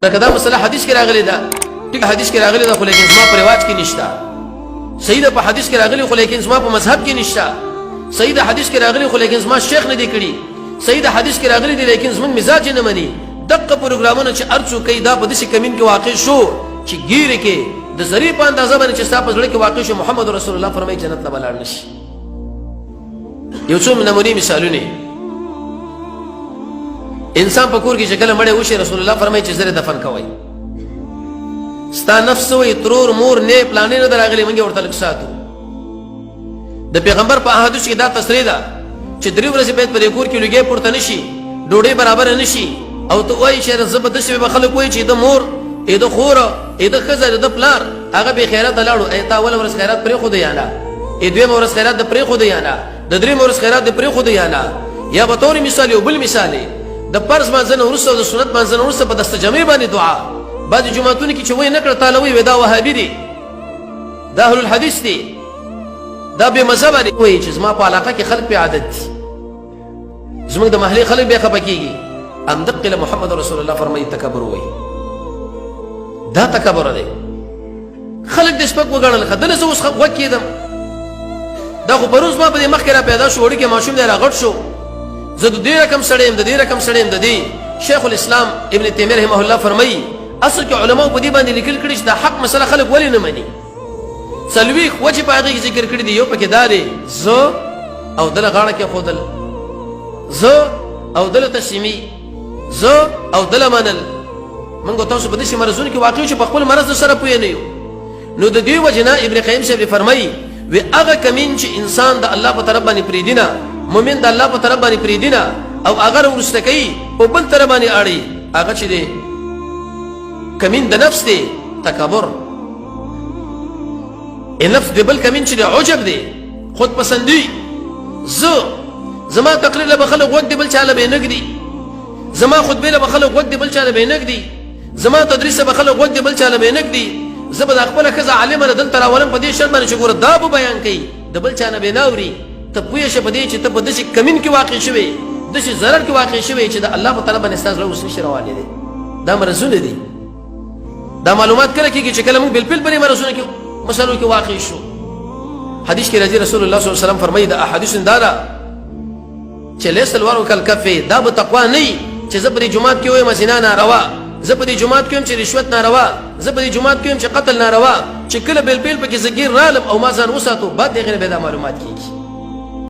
لکه دا مسله حدیث کې راغلې ده، ټیک حدیث کې راغلې ده، خو لیکن زما په رواج کې نشته. صحیح ده، په حدیث کې راغلي، خو لیکن زما په مذهب کې نشته. صحیح ده، حدیث کې راغلي، خو لیکن زما شیخ نه دی کړي. صحیح ده، حدیث کې راغلي دي، لیکن زموږ مزاج نه مني. دقه پروګرامونه چې هر څوک کوي، دا په داسې کمین کې واقع شو چې ګیرې کې د ذرې په اندازه باندې چې ستا په زړه کې واقع شو، محمد رسول الله فرمایي جنت له به لاړ نه شي. یو څو نمونې مثالونه. انسان په کور کې چې کله مړی وشي، رسول الله فرمایي چې زر دفن کوئ. ستا نفس وي ترور مور نه پلانې نه دراغلي، مونږ ورته لږ ساتو. د پیغمبر په احادیث کې دا تصریح ده چې درې ورځې باید په دې کور کې لوګی پورته نه شي، ډوډۍ برابره نه شي، او ته وایي چې زه به داسې به خلک وایي چې د مور، د خور، د ښځه، د پلار هغه بې خیراته لاړو. ای تا اوله ورځ خیرات پرېښودی یا نه؟ ای دویمه ورځ خیرات د پرېښودی یا نه؟ د دریم ورځ خیرات د پرېښودی یا نه؟ یا به طور مثال، یو بل مثال، د فرض مانځه نه وروسته او د سنت مانځه نه وروسته په دست جمع باندې دعا. بعضې جوماتونو کې چې وایي نه کړه، تاله وایي دا وهابي دي، دا اهل الحدیث دي، دا بې مذهبه دي. وایي چې زما په علاقه کې خلک پې عادت دي، زموږ د محلې خلک بیا خفه کېږي. همدقې له محمد رسول الله فرمایي تکبر وایي، دا تکبر دی. خلک دې سپک وګڼل. ښه دله زه اوس غوږ کېدم، دا خو پرون زما په دې مخکې را پیدا شو، وړوکی ماشوم دی، راغټ شو. زه د دې رقم سړی یم، د دې رقم سړی یم. د دې شیخ الاسلام ابن تیمیه رحمه الله فرمایي، اصل کې علماو په دې باندې لیکل کړي چې دا حق مسله خلک ولې نه مني. 40 وجې په هغې کې ذکر کړي دي. یو پکې دا دی، زه او دله غاړه کې ښودل، زه او دله تسلیمي، زه او دله منل. موږ تاسو په داسې مرضونو کې واقع چې په خپل مرض سره پوه نه یو. نو د دې وجې نه ابن قیم صاحب فرمایي وی هغه کمین چې انسان د الله په طرف باندې پرېږدي نه، مؤمن د الله په طرف باندې پرېږدي نه، او هغه وروسته کوي، په بل طرف باندې اړي، هغه چې دی کمین د نفس دی، تکبر نفس دی. بل کمین چې دی عجب دی، خود پسندي. زه زما تقریر له به خلک غوږ دی، بل چا له به یې نه ږدي. زما خطبې له به خلک غوږ دی، بل چا له به یې نه ږدي. زما تدریس ته به خلک غوږ دی، بل چا له به یې نه ږدي. زه به دا خپله ښځه عالمه ده دلته راولم په دې شرط باندې چې ګوره دا به بیان کوي، د بل چا نه به یې نه اوري. ته پوه شه په دې چې ته په داسې کمین کې واقع شوې، داسې ضرر کې واقع شوې چې د الله په طرف باندې ستا زړه اوس نشي روانېدی. دا مرضونه دي. دا معلومات کله کېږي چې کله موږ بالفعل په دې مرضونو کې مسلو کې واقع شو. حدیث کې راځي، رسول الله صلی الله علیه وسلم فرمایي، د احادیث دا ده چې لیس الورع کالکف، دا به تقوا نه وي چې زه په دې جومات کې وایم زنا ناروا، زه په دې جومات کې وایم چې رشوت ناروا، زه په دې جومات کې وایم چې قتل ناروا، چې کله بالفعل پکې زه ګیر رالم او ما ځان وساتو، بعد د هغې نه بیا دا معلومات کېږي.